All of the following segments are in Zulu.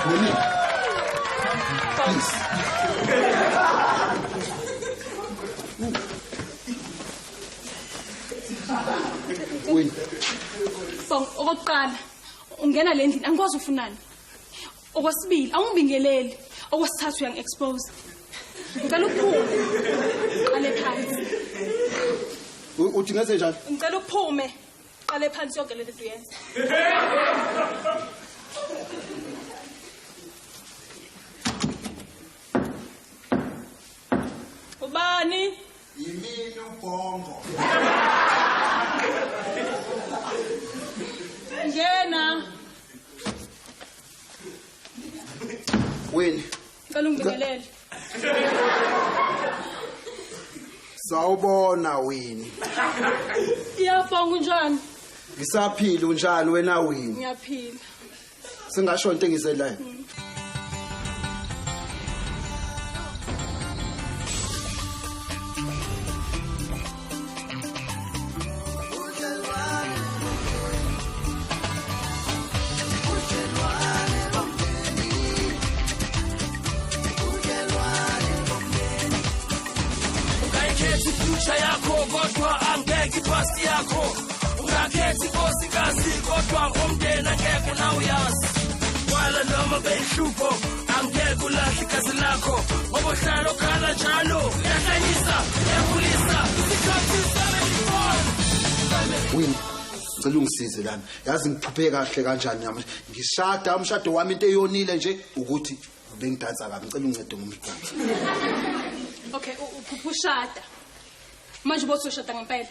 Winnie. Please. Winnie. Bong, okokuqala ungena le ndlini angikwazi ufunani. Okwesibili awungibingeleli. Okwesithathu uyangi-expose. Ngicela uphume. Qale phansi. Uthi ngenze njani? Ngicela uphume. Qale phansi yonke le nto uyenza. Ubani? Yimina uBhongo. Ngena. Winnie. Ngicela ungibingelele. Sawubona Winnie. Iyabonga unjani? Ngisaphila unjani wena Winnie? Ngiyaphila. Singasho into engizelayo. Ungayikhethi future yakho kodwa angeke ipasi yakho. Ungakhethi inkosikazi kodwa umndeni angeke nawe uyazi. Wala noma beyihlupho angeke ulahle igazi lakho. Ngoba uhlala ukhala njalo uyahlanyisa uyakhulisa isikhathi 74. Winnie, ngicela ungisize lana. Yazi ngiphuphe kahle kanjani nami. Ngishada umshado wami into eyonile nje ukuthi bengidansa kabi. Ngicela ungincede ngomdanso. Okay, uphupha ushada. Manje ubothi ushada ngempela.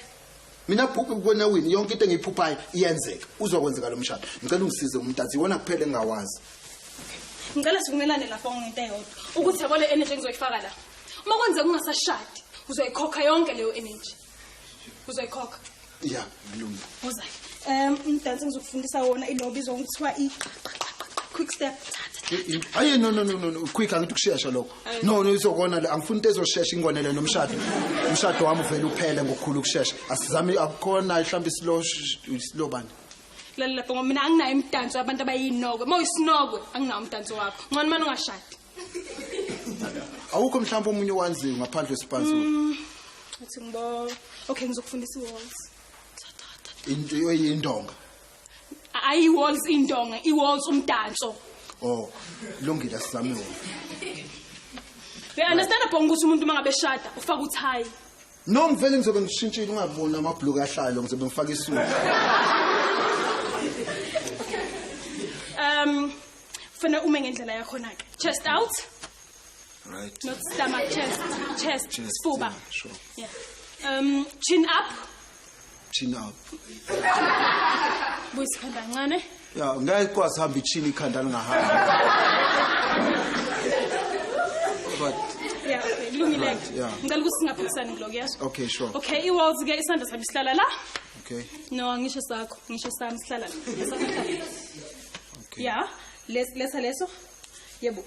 Mina phuphe kubona Winnie yonke into engiyiphuphayo iyenzeka. Uzokwenzeka lo mshado. Ngicela ungisize ngomdanso. Iwona kuphela engingawazi. Ngicela sivumelane lapho ngento eyodwa. Ukuthi yabo le energy engizoyifaka la. Uma kwenzeka ungasashadi, uzoyikhokha yonke leyo energy. Uzoyikhokha. Ya, kulungile. Uza. Umdanso engizokufundisa wona ilo bizwa ngokuthiwa i quick step. Hayi no no no no no quick angithi ukushesha lokho. No no izokona le angifuni into ezoshesha ingonele nomshado. Umshado wami uvele uphele ngokukhulu ukushesha. Asizame akukhona mhlawumbe slow slow bani. Lalela lapho ngoba mina anginayo imidanso yabantu abayinokwe. Uma uyisinokwe anginawo umdanso wakho. Ngcono manje ungashadi. Awukho mhlawumbe omunye owanziwe ngaphandle kwesipantsula. Uthi ngibo. Okay ngizokufundisa i-waltz. Into eyindonga. Ayi waltz indonga, i-waltz umdanso. Oh, lungile asizame wona. We understand bonke ukuthi umuntu mangabe eshada ufaka uthayi. No ngivele ngizobe ngishintshile ungaboni amabhluku ahlalo ngizobe ngifaka isudu. Fanele ume ngendlela yakho na ke. Chest out. Right. Not stomach, chest, chest, Chest, sifuba. yeah, sure. Yeah. Chin up. Chin up. Buyisa ikhanda kancane. Ya, ngeke kwazi hamba ichini ikhanda lingahamba. But Yeah, okay, kulungile. Right, yeah. Ngicela ukuthi singaphikisani kuloko, yes? Okay, sure. Okay, i-waltz ke isandla sami sihlala la. Okay. No, angisho sakho, ngisho sami sihlala la. Esakho sihlala. Okay. Yeah, lesa leso. Yebo.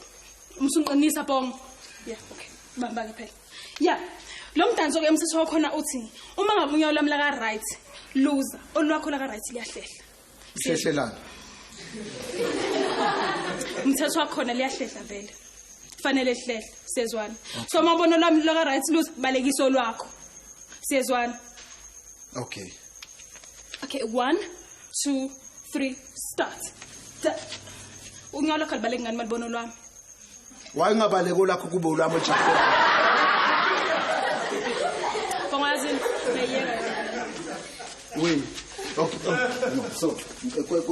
Umsunqinisa bongo. Yeah, okay. Bamba ke phela. Yeah. Lo mdanso ke umthetho wakhona uthi uma ngabe unyawo lwami la ka right, loser, olwakho la ka right liyahlehla. Hlehlelana. Umthetho wakhona liyahlehla vele. Fanele hlehle, siyezwana. So uma ubona lwami la ka right loser, balekisa olwakho. Siyezwana. Okay. Okay, 1 2 3 start. Unyawo lwakho alibaleki ngani malibona olwami? Why ungabaleki olwakho kube olwami olujahe? Bongazi ngiyeka yona. Wena. Okay, oh, no, so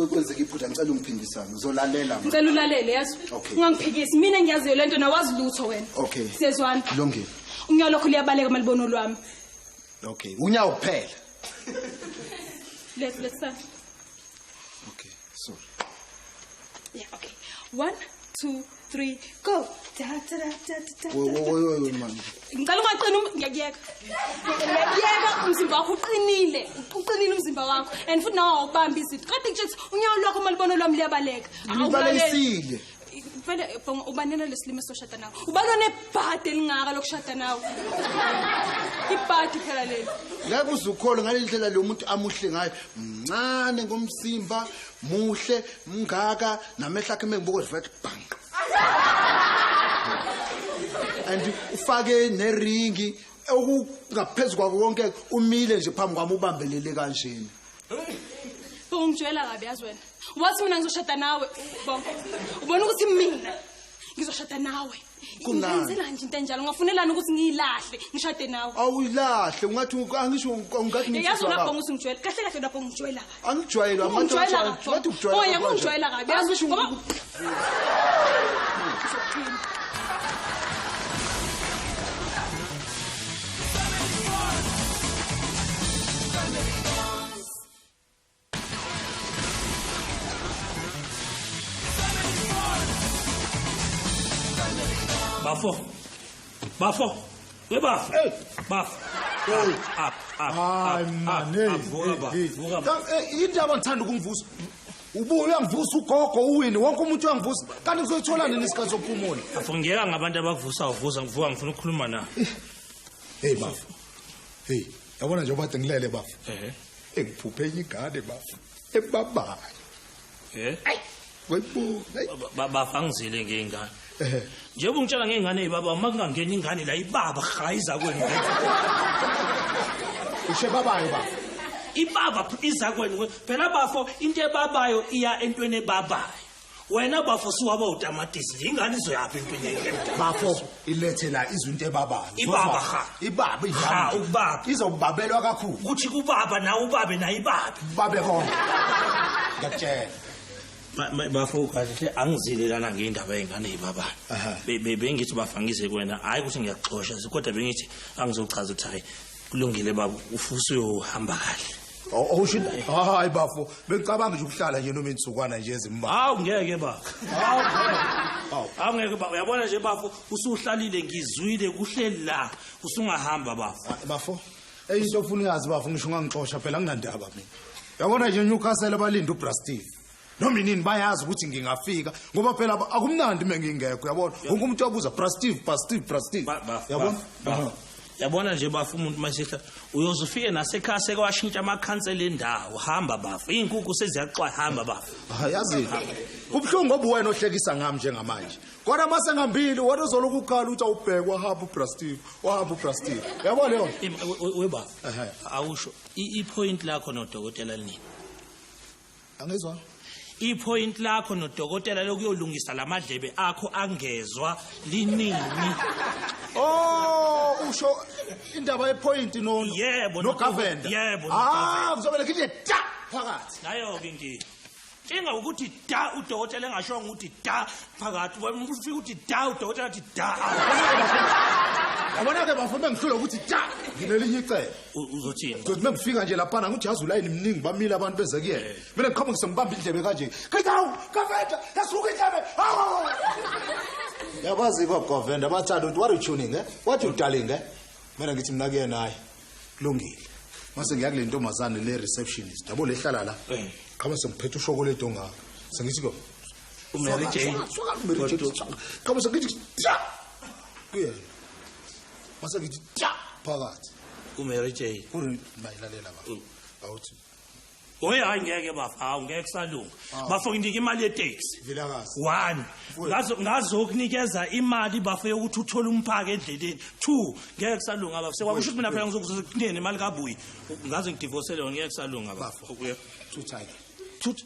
kwenzeka iphutha ngicela ungiphindisane. Uzolalela manje. Ngicela ulalele yazi. Okay. Ungangiphikisi mina ngiyaziyo lento nawazi lutho wena. Okay. Siyezwana. Kulungile. Unyawo lwakho liyabaleka malibona olwami. Okay, unyawo kuphela. Let's start. Okay, sorry. Yeah, okay. 1 2 3 go. Da da da da da. Wo wo wo wo man. Ngicela ungaqini ngiyakuyeka. Ngiyakuyeka umzimba wakho uqinile. Uqinile umzimba wakho. And futhi nawe awubambi izinto. Kade ngitsho ukuthi unyawo lwakho malibona lwami liyabaleka. Ngibalekisile. Vele Bongo ubanena lesilimo soshada nawe. Ubani onebhadi elingaka lokushada nawe? Ibhadi phela leli. Ngeke uzukholwe ngale ndlela lo muntu amuhle ngayo. Mncane ngomsimba, muhle, mngaka, namehlo akhe mengibuka nje bang. And ufake neringi okungaphezu kwako konke umile nje phambi kwami ubambelele kanjena. Bongo ngijwayela kabi yazi wena. Wathi mina ngizoshada nawe Bongo. Ubona ukuthi mina ngizoshada nawe. Kungani? Ngenzela nje into enjalo ngafunelana ukuthi ngiyilahle ngishade nawe. Awuyilahle ungathi angisho ungathi Yazi lapho ukuthi ngijwayele kahle kahle lapho ngijwayela kabi. Angijwayelwa Ungijwayela kabi. ngathi ukujwayela. Oh, yebo ungijwayela kabi. Yazi Angisho ngoba Ngizokuthini? Bafo. Bafo. We bafo. Hey. Bafo. Hey. Up, up, Hayi up, man, up, hey, up, vuka ba, hey, vuka ba. Indaba ngithanda ukungivusa. Ubuye uyangivusa ugogo uwini, wonke umuntu uyangivusa. Kanti ngizoyithola nini isikhathi sokuphumula? Bafo ngiyeka ngabantu abakuvusa uvusa ngivuka ngifuna ukukhuluma nawe. Hey bafo. Hey, yabona nje obade ngilele bafo. Eh. Engiphuphe enye ingane bafo. Ebabayo. Eh. Wayibona. Hey. Bafo angizile ngeyingane. Eh. Njengoba ungitshela ngeyingane eyibaba uma kungangena ingane la ibaba hayiza kwenu. Ushe babayo bafo. Ibaba iza kwenu. Phela bafo into ebabayo iya entweni ebabayo. Wena bafo suwaba utamatisi nje ingane izoyaphi entweni ebabayo. Bafo ilethe la izwe into ebabayo. Ibaba ha. Ibaba Ha ingane. ukubaba. Izobabelwa kakhulu. Kuthi kubaba nawe ubabe naye ibabe. Babe konke. Ngiyakutshela. Bafo kahle angizile lana ngeindaba yengane eyibaba. Aha. Bengithi bafa ngize kuwena hayi ukuthi ngiyakuxosha kodwa bengithi angizochaza ukuthi hayi kulungile baba ufusi uyohamba kahle. Awusho hayi bafo bengicabanga nje ukuhlala nje noma insukwana nje ezimbalwa. Hawu ngeke bafo. Hawu. Hawu ngeke bafo uyabona nje bafo usuhlalile ngizwile kuhleli la usungahamba bafo. Bafo into ofuna uyazi bafo ngisho ungangixosha phela nginandaba mina. Yabona nje Newcastle abalinde uBrastive. Noma inini bayazi ukuthi ngingafika ngoba phela akumnandi mengingekho uyabona wonke umuntu uyabuza Brastive Brastive Brastive uyabona. Yabona nje bafo umuntu masehla uyoze ufike nasekhaya sekwashintsha amakhansela endawo hamba bafo izinkukhu seziyaxwa hamba bafo. Yazi kubuhlungu ngoba wena ohlekisa ngami njengamanje kodwa mase ngambili wena uzoloku ukhala uthi awubhekwa hamba uBrastive wahamba uBrastive uyabona leyo we bafo awusho ipoint lakho nodokotela linini angizwa ipoint lakho nodokotela lokuyolungisa lamadlebe akho angezwa linini. Oh usho indaba yepoint no yebo no governor. Yebo ah kuzobele ngithi da phakathi nayo ke ngi inga ukuthi da udokotela engashonga ukuthi da phakathi ufika ukuthi da udokotela athi da. Yabona ke bafo bengihlula ukuthi da nginelinye icebo. Uzothini? Ukuthi mengifika nje lapha ngithi yazi ulayini mningi bamile abantu beze kuyena. Mina ngiqhamuka ngisembamba indlebe kanje. Kidawu Govender yasuka indlebe. Yabazi ko Govender bathanda ukuthi what you tuning eh? What you darling eh? Mina ngithi mina kuyena hayi kulungile. Mase ngiya kule ntombazane le receptionist yabo lehlala la. Qhamuka sengiphethe ushokolate ongaka. Sengithi ko uMary Jane. Mary Jane. Qhamuka sengithi kuyena. Mase ngithi phakathi. uMary Jane. Kuri mayilalela ba. Awuthi. Oye hayi ngeke bafo hawu ngeke kusalunga. Bafo nginika imali yeteksi. Vilakazi. 1 ngazokunikeza imali bafo yokuthi uthole umphako endleleni. 2 ngeke kusalunga bafo. Sekwakusho ukuthi mina phela ngizokunika imali kabuyi. Ngaze ngidivorcele ngeke kusalunga bafo. 2 times. 2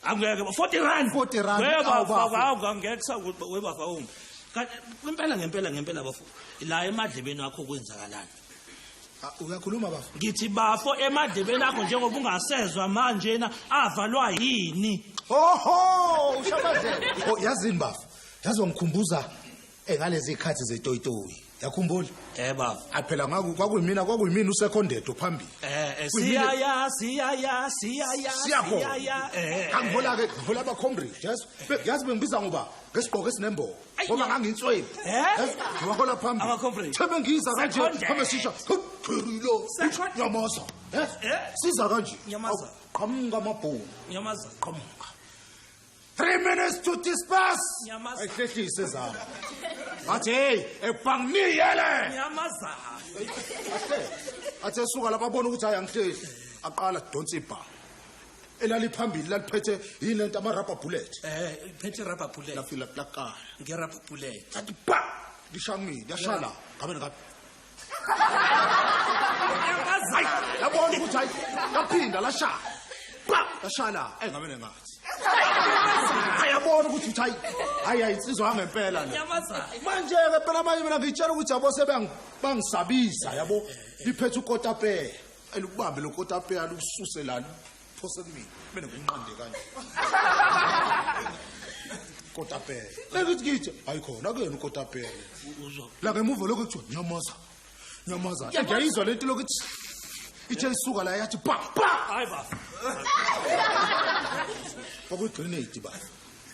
angeke 40 rand. 40 rand. Bafo hawu ngeke kusalunga we bafo awumi. Kanti impela ngempela ngempela bafo la emadlebeni wakho kwenzakalani? Uyakhuluma bafo. Ngithi bafo emadlebeni akho njengoba ungasezwa manje na avalwa yini? Oho ushamadlebe. Oh yazini bafo. Yazi wangikhumbuza ngalezi ikhathi zetoyitoyi. Yakhumbula? Bafo. Aphela kwakuyimina kwakuyimina usecondedo phambili. Siyaya siyaya siyaya siyaya. Ngihola ke ngihola aba comrade yes. Yazi bengibiza ngoba ngesigqoko esinembobo. Ngoba nganginsweli. Ngiwahola phambili. Ama comrade. Thebe ngiza kanje hambe sisha. Qhirilo. Nyamaza. Siza kanje. Nyamaza. Qhamuka amabhunu. Nyamaza. Qhamuka. 3 minutes to disperse. Ayihlehlise zami. Bathi hey, ebhanginiyele. Nyamazana. Athe suka lapha abona ukuthi hayi angihlehli. Aqala donsa ibha. Elaliphambili laliphethe yini lento ama rubber bullet. Iphethe rubber bullet. Lafila laqala. Nge rubber bullet. Athi ba lishamile yashala ngabe ngabe. Yabona ukuthi hayi yaphinda lashaya. Ba lashala engabe ngathi. Ayabona ukuthi hayi hayi insizwa ngempela le. Manje ke phela manje mina ngitshela ukuthi yabo sebangisabisa yabo liphethe ukotapeya. Elukubambe lo kotapeya lukususe lana. Phose kumina mina nginqande kanje. Kotapeya. Ngithi ngithi hayi khona kuyena ukotapeya. La ngemuva lokho kuthiwa nyamaza. Nyamaza. Ngiyayizwa lento lokuthi ithe isuka la yathi pa pa. Hayi baba. Kwakuyi grenade baba.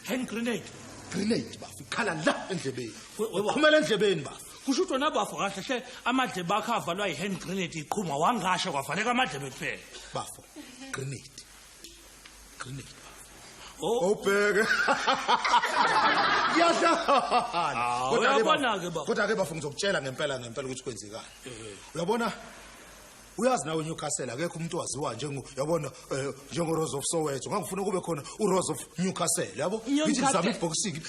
Hand grenade. Grenade baba. Ikhala la endlebeni. Uphumela endlebeni baba. Kusho ukuthi wena bafo kahle hle amadlebe akho avalwa yi-hand grenade iqhuma wangasho kwavaleka amadlebe kuphela. Bafo. Grenade. Grenade. Oh, ubheke. Yadlala. Uyabona ke baba. Kodwa ke bafo ngizokutshela ngempela ngempela ukuthi kwenzekani. Uyabona? Uyazi nawe Newcastle akekho umuntu owaziwa njengo yabona njengo Rose of Soweto. Ngangifuna kube khona uRose of Newcastle yabo. Ngithi ngizama iboxing.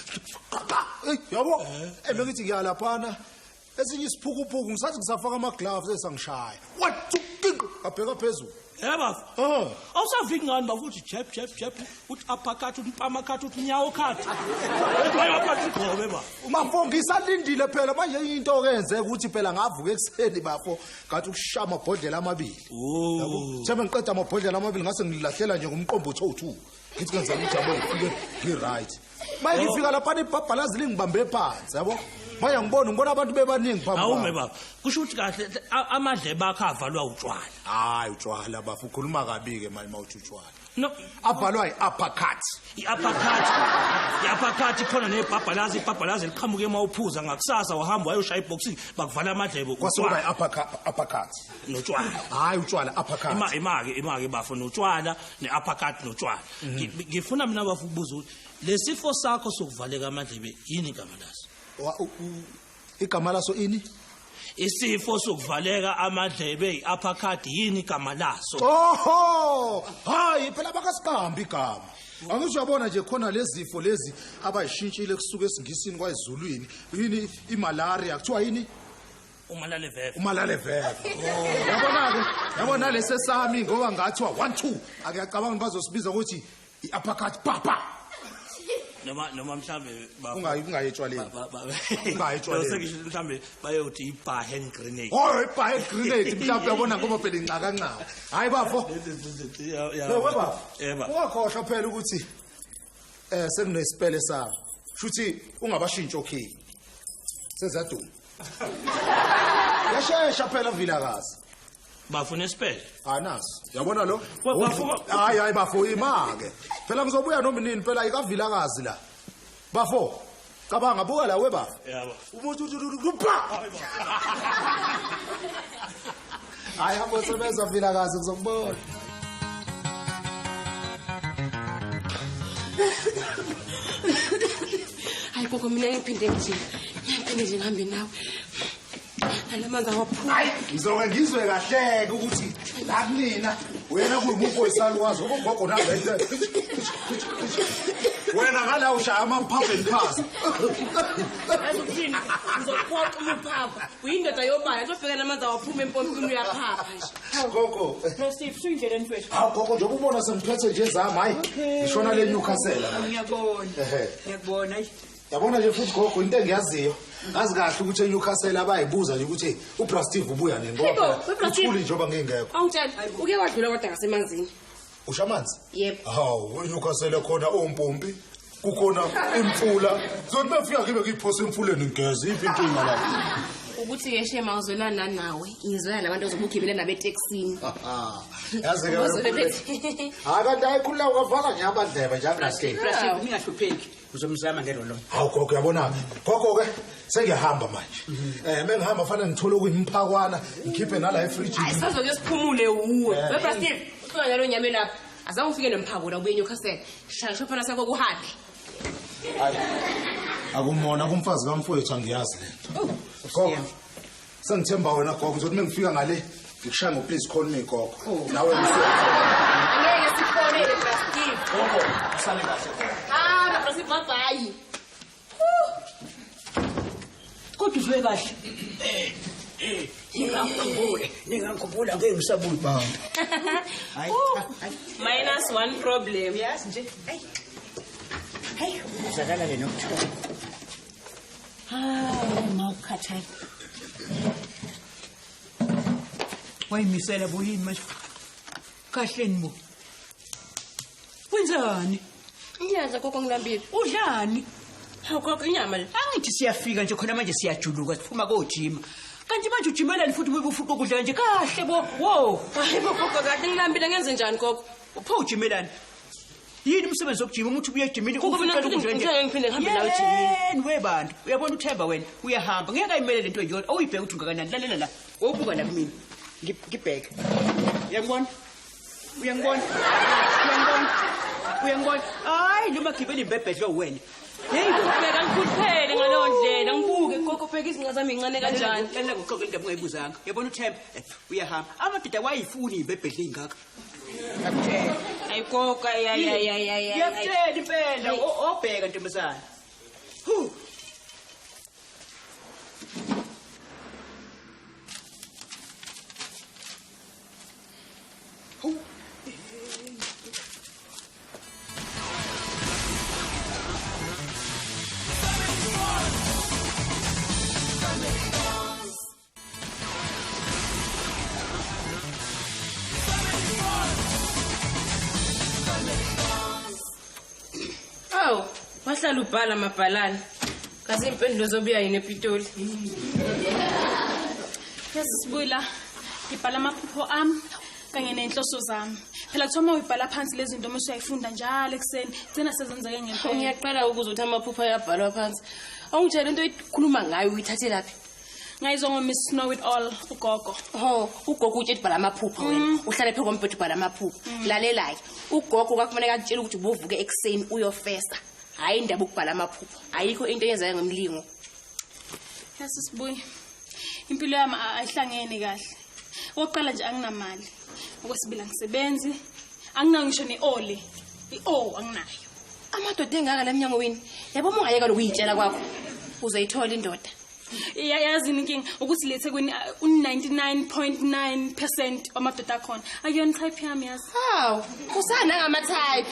Yabo. Ngithi ngiya laphana. Esinye isiphukuphuku ngisathi ngisafaka ama gloves esangishaya. What abheka phezulu. Yebo. Oh. Awusaviki ngani bafo uthi jab jab jab uthi uppercut uthi mpamacut uthi nyawo cut. Hayi igqobe ba. Bafo ngisalindile phela manje into okenzeka ukuthi phela ngavuka ekseni bafo ngathi ukushaya amabhodlela amabili. Oh. Thembe ngiqeda amabhodlela amabili ngase ngilahlela nje ngumqombothi owu2. Ngithi ngenzani ujabo ngifike ngi right. Manje ngifika lapha ibhabhalazi lingibambe phansi yabo. Manje ngibona abantu bebaningi phambi. Awume baba. Kusho ukuthi kahle amadlebe akho avalwa utshwala. Hayi utshwala bafo ukhuluma kabi ke manje mawuthi utshwala. No, avalwa i-uppercut. I-uppercut. I-uppercut khona nebhabhalazi, ibhabhalazi liqhamuke emawuphuza ngakusasa wahamba wayoshaya iboxing bakuvala amadlebe. Kwase kuba i-uppercut. Notshwala. Hayi utshwala uppercut. Ima ke bafo notshwala ne-uppercut notshwala. Ngifuna mina bafo ukubuza ukuthi lesifo sakho sokuvaleka amadlebe yini igama laso? Igama laso ini? Isifo sokuvaleka amadlebe i-uppercut yini igama laso? Oho! Hayi phela bakasiqambi igama. Angisho uyabona nje khona lezifo lezi abayishintshile kusuka esiNgisini kwaZulwini. Yini imalaria kuthiwa yini? Umalale veve. Umalale veve. Yabona ke, yabona lesesami ngoba ngathiwa 1 2 akuyacabanga bazosibiza ukuthi i-uppercut papa. Noma mhlambe ungayi etshwaleni. Ungayi etshwaleni. Sengisho mhlambe bayothi iba hand grenade. Oh iba hand grenade mhlambe uyabona ngoba phela inxaka nxaka. Hayi bafo. Yebo bafo. Ungakhohlwa phela ukuthi sekunesipele sami. Shuthi ungabashintshi okay. Sezaduma. Yashesha phela Vilakazi. Bafo nesipele. Anaso. Yabona lo? Hayi hayi bafo ima ke. Phela ngizobuya noma nini phela ikaVilakazi la. Bafo. Cabanga buka la we bafo. Yebo. Umuntu uthi pa. Hayi hamba sebenza Vilakazi ngizokubona. Hayi gogo mina ngiphinde nje. Ngiphinde nje ngihambe nawe. Alamanzi awaphuma. Hayi ngizoke ngizwe kahleke ukuthi la kunina wena kuyimuntu oyisalukwazi ugogo nawe. Wena ngala ushaya ama-pump and pass. Yazi ukuthini? Ngizophoqa umphapha. Uyindoda yobala uzofika namanzi awaphuma empompini uyaphapha nje. Gogo. No Steve, suyindlela mfethu. Hawu gogo njengoba ubona sengiphethe nje zami hayi. Ngishona le Newcastle. Ngiyabona. Ngiyakubona. Yabona nje futhi gogo into engiyaziyo. Ngazi kahle ukuthi eNewcastle abayibuza nje ukuthi uBra Steve ubuya nini ngoba uthuli njengoba ngingekho. Awungitshela, uke wadlula kodwa ngasemanzini. Usha amanzi? Yebo. Hawu, eNewcastle khona ompompi, kukhona imfula. Zothi befika ngibe ngiphose emfuleni ngigeze iphi inkinga lapho. Ukuthi ke shema uzwelana nawe, ngizwela nabantu ozobugibela nabetekisini. Yazi ke wena. Hayi kanti ayikhulula ukavala nje amadlebe nje angahleki. Bra Steve ningahlupheki. Uzomzama ngelo lo. Hawu gogo uyabona. Gogo ke sengiyahamba manje. Mengihamba fanele ngithole okuyimphakwana ngikhiphe nala efrijini. Hayi sazoke siphumule uwe. We Bra Steve, uhlala nalo nyame lapha. Azange ufike nomphako la ubuye eNewcastle. Shaya shophana sakho kuhambe. Hayi. Akumona kumfazi kamfowethu angiyazi lento. Gogo. Sengithemba wena gogo ngizothi mengifika ngale ngikushaya ngo please call me gogo. Nawe ngisuke. Angeke sifonele Bra Steve. Gogo, usale kahle gogo. Ah, Bra Steve bye bye. Kodwa uzwe kahle. Ningangikhumbula ngeke ngisabuyi baba. Hayi. Minus one problem. Yazi nje. Hey. Hey, uzakala le nokuthola. Hayi, mawukhathala. Wayimisela boyini manje? Kahleni bo. Wenzani? Ngiyadla gogo ngilambile. Udlani? Hawu gogo inyama le. Angithi siyafika nje khona manje siyajuluka siphuma kojima. Kanti manje ujimelani futhi ube ufuqa ukudla nje kahle bo. Wo. Hayi bo gogo kahle ngilambile ngenze njani gogo? Upho ujimelani? Yini umsebenzi wokujima umuntu ubuye ejimini Gogo mina ukudla nje. ngeke ngiphinde ngihambe nawe ejimini. Yeni webantu uyabona uThemba wena uyahamba ngeke ayimelele lento nje awuyibheke ukuthi ungakanani lalela la wobuka la kumina ngibheke uyangibona uyangibona uyangibona uyangibona hayi noma gibela imbebhedlo wena. Hey bheka ngikhuphele ngaleyo ndlela ngibuke gogo bheka izinqa zami incane kanjani. Lalela ngoxoxa indaba ungayibuzanga uyabona uThemba uyahamba amadoda wayifuni imbebhedlo engaka. Ngiyakutshela. Ayi gogo ay ay ay ay ay. Ngiyakutshela impela obheka ntombazana. Hu. Awu, wahlala ubhala amabhalane. Kazi impendulo zobuya yini ePitoli. Yazi sibuyila ngibhala amaphupho ami kanye nenhloso zami. Phela kuthiwa uma uyibhala phansi lezi zinto uma usuyayifunda njalo ekuseni, gcina sezenzeke ngempela. Ngiyaqala ukuzwa ukuthi amaphupho ayabhalwa phansi. Awungitshela into oyikhuluma ngayo uyithathe laphi? Ngayizwa ngo-Miss Know It All ugogo. Ho, ugogo utshela ubhala amaphupho wena. Uhlale phezu kombhede ubhala amaphupho. Lalela-ke, ugogo kwakufanele akutshele ukuthi ubovuke ekuseni uyofesa. Hhayi indaba ukubhala amaphupho. Ayikho into eyenzeka ngomlingo. Yazi sibuye. Impilo yami ayihlangene kahle. Okokuqala nje anginamali. Okwesibili angisebenzi. Anginayo ngisho ne-oli. I-O anginayo. Amadoda engaka la emnyango wini. Yabo uma ungayeka lokuyitshela kwakho, uzoyithola indoda. Yazi inkinga ukuthi lethe kweni u-99.9% wamadoda akhona. Akuyona type yami yazi. Hawu, usana ngama-type.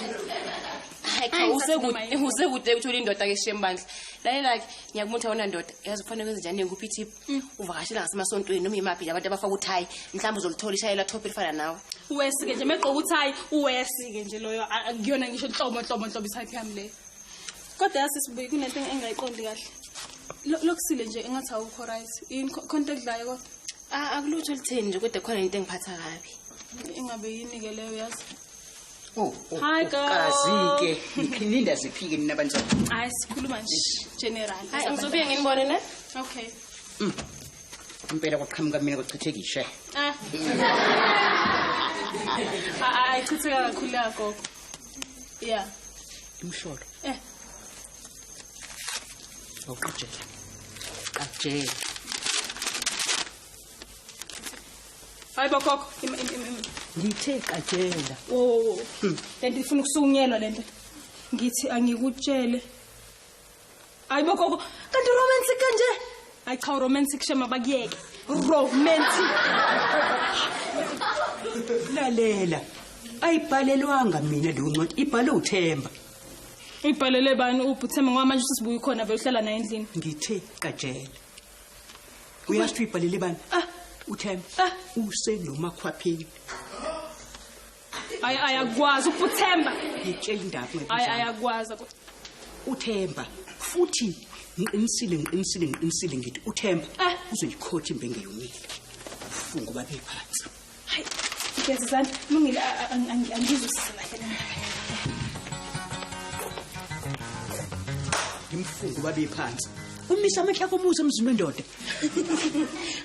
Hayi cha usekude usekude ukuthola indoda ke shembandla. Lalela-ke ngiyakumutha wona ndoda. Yazi kufanele kwenze njani ngikuphi i-tip? Uvakashela ngasemasontweni noma imaphi abantu abafaka uthayi. Mhlawumbe uzolithola ishayela top elifana nawe. Uwesi-ke nje megqoka uthayi, uwesi-ke nje loyo akuyona ngisho nhlobo nhlobo nhlobo i-type yami leyo. Kodwa yazi sibuye kunento engingayiqondi kahle. Lokusile nje engathi awukho right. Yini khonto ekudlayo kodwa? Ah akulutho olutheni nje kodwa khona into engiphatha kabi. Ingabe yini ke leyo yazi? Oh, Hi girl. Kazi-ke niphininda ziphike nina bantwana. Hayi sikhuluma nje general. Hayi ngizobuye nginibone ne? Okay. Impela kwaqhamuka mina kuchithekishe. Ah. Ayichitheka kakhulu la gogo. Yeah. Imsholo. Eh. Awuqajela. Qajela. Hayi bo gogo, Ngithe qajela. Wo. Lento ifuna ukusukunyelwa lento. Ngithi angikutshele. Hayi bo gogo, kanti romantic kanje? Hayi cha romantic shema bakuyeke. Romantic. Lalela. Ayibhalelwanga mina leyo ncwadi, ibhalwe uThemba. Ibhalele bani uButhemba ngoba manje usibuya khona vele uhlala naye endlini. Ngithe qajela. Uyazi ukuthi uyibhalele bani? Ah, uThemba. Ah, usenomakhwapheni. Hayi ayakwazi uButhemba. Ngitshela indaba Hayi ayakwazi. uThemba futhi ngiqinisile ngiqinisile ngiqinisile ngithi uThemba uzoyikhotha imbenge yomile. Ufunga babe phansi. Hayi, ngigeza izandla. Lungile angizwisise kahle le ndaba. Ngimfunga babe phansi. Umisa amehla komuzi emzini wendoda.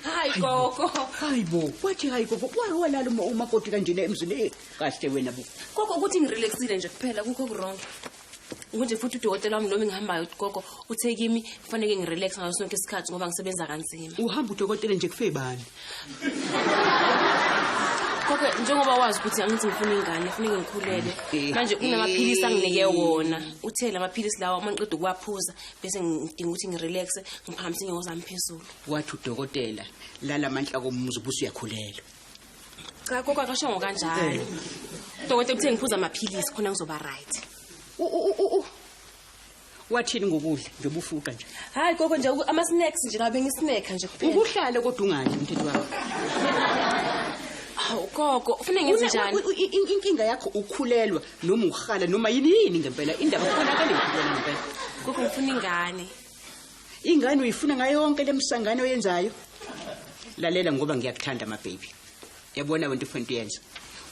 Hayi gogo. Hayi bo, wathi hayi gogo, walala umakoti kanjena emzini kahle wena bo. Gogo ukuthi ngirelaxile nje kuphela kukho wrong. Nje futhi udokotela wami noma ngihambayo gogo uthe kimi kufanele ngirelax ngaso sonke isikhathi ngoba ngisebenza kanzima. Uhamba udokotela nje kufe bani? Gogo njengoba wazi ukuthi angithi ngifuna ingane, kufanele ngikhulele. Manje kunamaphilisi anginike wona. Uthe lamaphilisi lawa uma ngiqeda ukuwaphuza bese ngidinga ukuthi ngirelax ngiphakamise inyawo zami phezulu. Wathi udokotela lala amandla komuzi ubusu uyakhulela. Cha gogo akashongo kanjalo. Udokotela uthe ngiphuza amaphilisi khona ngizoba right. Wathini ngokudla njengoba ufuqa nje? Hayi gogo nje ama snacks nje labe ngisnacka nje kuphela. Ukuhlala kodwa ungadli umthetho wakho. Hawu gogo ufuna ngenze njani? Inkinga yakho ukhulelwa noma uhala noma yini yini ngempela indaba kubonakala ngempela ngempela. Gogo ngifuna ingane. Ingane uyifuna ngayo yonke lemsangano oyenzayo? Lalela ngoba ngiyakuthanda ma baby. Yabona wena ufuna uyenza.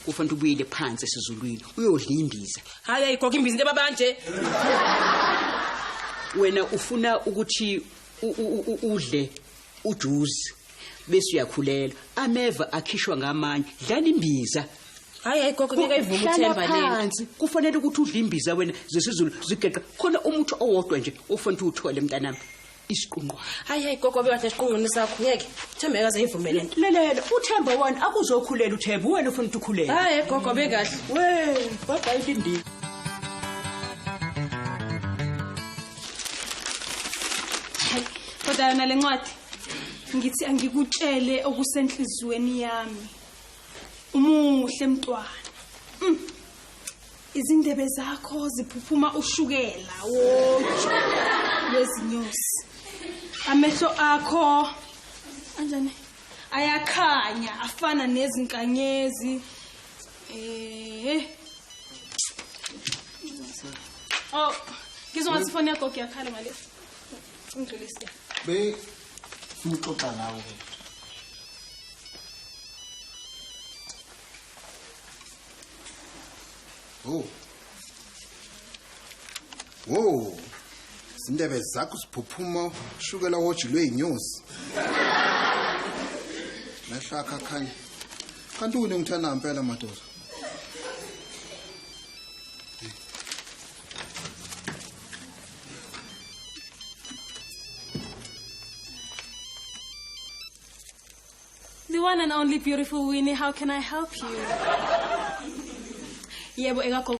Kufanele ubuyele phansi esizulwini uyodla imbiza. Hayi ayigogo imbiza into babanje. Wena ufuna ukuthi udle ujuice bese uyakhulela ameva akhishwa ngamanye dlala imbiza. Hayi hayi gogo ngeke ayivume uThemba lena. Kufanele ukuthi udle imbiza wena zesizulu zigeqa khona umuthi owodwa nje ofanele uthole mntanami. Isiqunqwa. Hayi hayi gogo bekahle isiqunqweni sakho ngeke. Themba akaze ayivume lento. Lalela uThemba wani akuzokhulela uThemba wena ufuna ukuthi ukhulele. Hayi gogo bekahle. We baba ilindi. Hayi kodwa yona lencwadi ngithi angikutshele okusenhlizweni yami. Umuhle mntwana. Izindebe zakho ziphuphuma ushukela woju lwezinyosi. Amehlo akho anjani ayakhanya afana nezinkanyezi. Oh, ngizwa ngathi ifoni yakho iyakhala ngale. Ungidlulise. Be ngixoxa nawe. Oh. Oh. Izindebe zakho ziphuphuma ushukela woju lweyinyosi. Mehlo akho akhanya. Kanti une ngithanda ngempela madoda. The one and only beautiful Winnie, how can I help you? Yebo ekagogo.